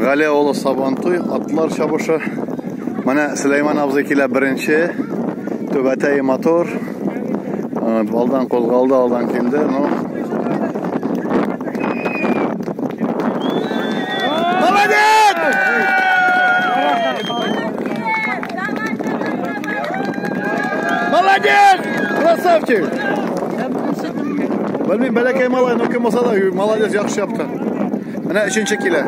Гали авылы Сабантуй, атлар чабышы. Менә Сөләйман абзый килә беренче. Түбәтәй мотор. Алдан кузгалды, алдан килде. Ну. Молодец! Молодец! Красавчик! Белмим, бәләкәй малай, но кем булса да, молодец, яхшы yapты. Менә өченче килә.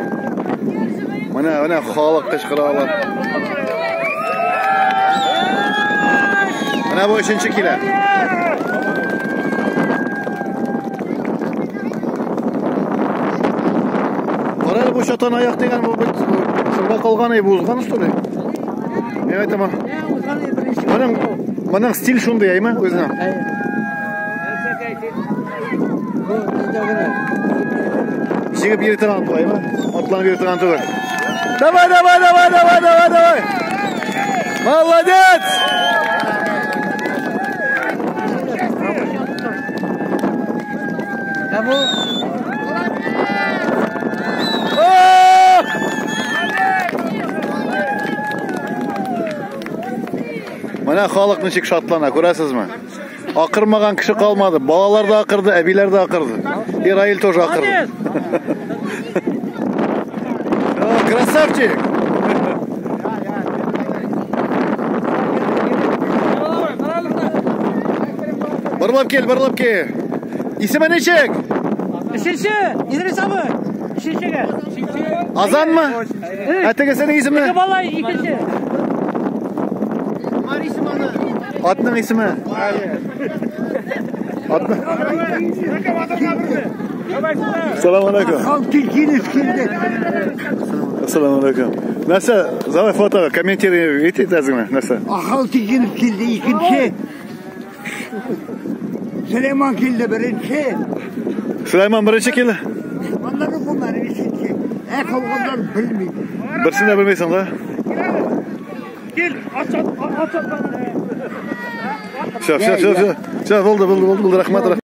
Менә халык кычкыралар. Менә бу өченче килә. Кара әле бу чатан аяк дигән бу бит соңга калган әй, бу узган что ли? Мин әйтәм. Моның стиль шундый, әйме, үзенең. Җигеп йөри торган түгел, әйме? Атланып йөри торган түгел. Давай, давай, давай, давай, давай, давай. Молодец! Менә халык ничек шатлана, күрәсезме? Акырмаган кеше калмады. Балалар да акырды, әбиләр дә акырды. И Раил тоже акырды. О, красавчик! Барлап кил, барлап кил. Исеме ничек? Өченче, Идрис абый. Өченчегә. Азанмы? Ә тегесенең исеме? Теге бала икенче. Атның исеме? Атны. Салам алейкум. Ассаламу алейкум. Нәрсә, давай фото, комментируй, итәсеңме? Нәрсә? Ахал тигенеп килде икенче. Сөләйман килде беренче. Сөләйман беренче килде. Аннары Гомәр өченче. Ә калганнар белмим. Берсен дә белмисең, да? Кил, ач, ач, ач. Все, все, все, все. Все, булды, булды, булды, рәхмәт, рәхмәт.